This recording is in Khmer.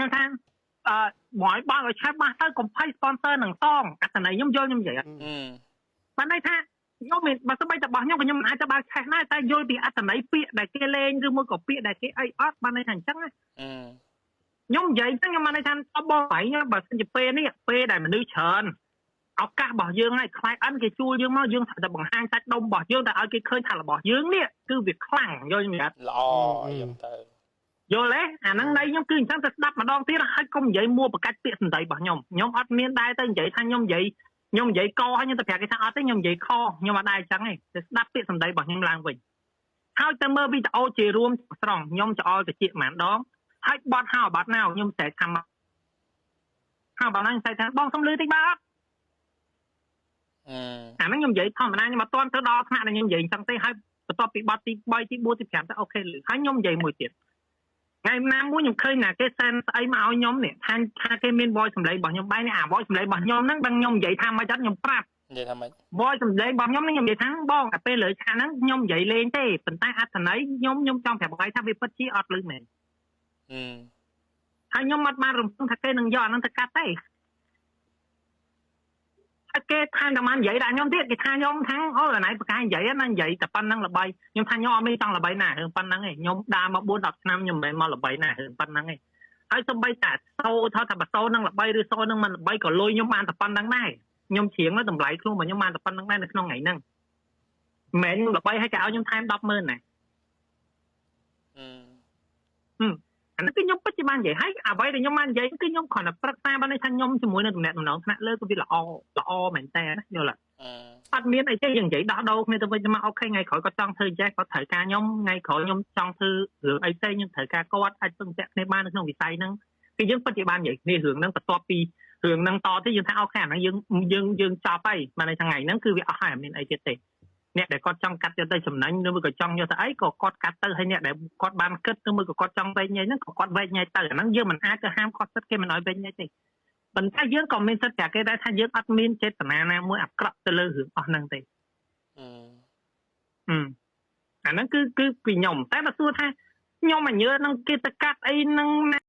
ខ្ញុំថាអឺបងឲ្យបើកឲ្យឆេះបាសទៅកុំភ័យ sponsor នឹងសងអត្ថន័យខ្ញុំយល់ខ្ញុំនិយាយអត់បានន័យថាខ្ញុំមានបើស្បីតែរបស់ខ្ញុំក៏ខ្ញុំមិនអាចទៅបើកឆេះដែរតែយល់ពីអត្ថន័យពាក្យដែលគេលេងឬមួយក៏ពាក្យដែលគេអីអត់បានន័យថាអញ្ចឹងណាខ្ញុំនិយាយហ្នឹងខ្ញុំបានន័យថាបងឯងបើសិនជាពេលនេះពេលដែលមនុស្សច្រើនឱកាសរបស់យើងហើយ client គេជួលយើងមកយើងត្រូវតែបង្ហាញសាច់ដុំរបស់យើងតែឲ្យគេឃើញថារបស់យើងនេះគឺវាខ្លាំងយល់ខ្ញុំអត់ ល្អអីទៅ យល់ទេអាហ្នឹងន័យខ្ញុំគឺអញ្ចឹងទៅស្ដាប់ម្ដងទៀតហើយកុំនិយាយមួប្រកាច់ពាក្យសម្ដីរបស់ខ្ញុំខ្ញុំអត់មានដែរទៅនិយាយថាខ្ញុំនិយាយខ្ញុំនិយាយកហើយខ្ញុំទៅប្រាប់គេថាអត់ទេខ្ញុំនិយាយខខ្ញុំអត់ដែរអញ្ចឹងទេទៅស្ដាប់ពាក្យសម្ដីរបស់ខ្ញុំឡើងវិញហើយទៅមើលវីដេអូជារួមស្រង់ខ្ញុំច្អល់តិចប៉ុន្មានដងហើយបត់ហៅបត់ណៅខ្ញុំស្រែកថាហៅបត់ណៅខ្ញុំស្រែកថាបងសុំលឺតិចបាទអត់អាហ្នឹងខ្ញុំនិយាយធម្មតាខ្ញុំអត់ទាន់ទៅដល់ថ្នាក់ដែលខ្ញុំនិយាយអញ្ចឹងទេហើយបន្ទាប់ពីបត់ទី3ទី4ទី5ទៅ OK លឺហើយខ្ញុំនិយាយមួយទៀតថ្ងៃណាមួយខ្ញុំឃើញណាគេ send ស្អីមកឲ្យខ្ញុំនេះថាគេមាន voice សម្លេងរបស់ខ្ញុំបែរនេះអា voice សម្លេងរបស់ខ្ញុំហ្នឹងដឹងខ្ញុំនិយាយថាម៉េចអត់ខ្ញុំប្រាប់ និយាយថាម៉េច voice សម្លេងរបស់ខ្ញុំហ្នឹងខ្ញុំនិយាយថាបងតែពេលលើឆាកហ្នឹងខ្ញុំនិយាយលេងទេប៉ុន្តែអត្ថន័យខ្ញុំខ្ញុំចង់ប្រាប់បងឯងថាវាពិតជាអត់លឺមែនហើយខ្ញុំអត់បានរំពឹងថាគេនឹងយកអាហ្នឹងទៅកាត់ទេហើយគេថែមតែបាននិយាយដាក់ខ្ញុំទៀតគេថាខ្ញុំថាអូអាណៃបកាយនិយាយណានិយាយតែប៉ុណ្្នឹងល្បីខ្ញុំថាខ្ញុំអត់មានចង់ល្បីណារឿងប៉ុណ្្នឹងឯងខ្ញុំដើរមក4 10ឆ្នាំខ្ញុំមិនមែនមកល្បីណារឿងប៉ុណ្្នឹងឯងហើយសំបីតែសូថាថាបើសូនឹងល្បីឬសូនឹងមិនល្បីក៏លុយខ្ញុំបានតែប៉ុណ្្នឹងដែរខ្ញុំច្រៀងតម្លៃខ្លួនរបស់ខ្ញុំបានតែប៉ុណ្្នឹងដែរនៅក្នុងថ្ងៃហ្នឹងមិនមែនខ្ញុំល្បីហើយគេឲ្យខ្ញុំថែម100000ណាអានេះគឺខ្ញុំពិតជាបាននិយាយហើយអ្វីដែលខ្ញុំបាននិយាយគឺខ្ញុំគ្រាន់តែប្រឹក្សាបានន័យថាខ្ញុំជាមួយនឹងតំណែងតំណងថ្នាក់លើគឺវាល្អល្អមែនតើណាយល់អត់មានអីទេយើងនិយាយដោះដូរគ្នាទៅវិញទៅមក OK ថ្ងៃក្រោយគាត់ចង់ធ្វើចេះគាត់ត្រូវការខ្ញុំថ្ងៃក្រោយខ្ញុំចង់ធ្វើរឿងអីផ្សេងខ្ញុំត្រូវការគាត់អាចពឹងពាក់គ្នាបាននៅក្នុងវិស័យហ្នឹងគឺយើងពិតជាបាននិយាយគ្នារឿងហ្នឹងបន្ទាប់ពីរឿងហ្នឹងតទៅយើងថា OK អាហ្នឹងយើងយើងយើងចប់ហើយបានន័យថាថ្ងៃហ្នឹងគឺវាអស់ហើយអត់មានអីទៀតទេអ្នកដែលគាត់ចង់កាត់យកទៅចំណេញឬមួយក៏ចង់យកទៅអីក៏គាត់កាត់ទៅហើយអ្នកដែលគាត់បានគិតឬមួយក៏គាត់ចង់វែកញែកហ្នឹងក៏គាត់វែកញែកទៅអាហ្នឹងយើងមិនអាចទៅហាមគាត់សិទ្ធគេមិនឲ្យវែកញែកទេប៉ុន្តែយើងក៏មានសិទ្ធិប្រាប់គេដែរថាយើងអត់មានចេតនាណាមួយអាក្រក់ទៅលើរឿងអស់ហ្នឹងទេអាហ្នឹងគឺគឺពីខ្ញុំតែបើសួរថាខ្ញុំអញើនឹងគេទៅកាត់អីហ្នឹងណា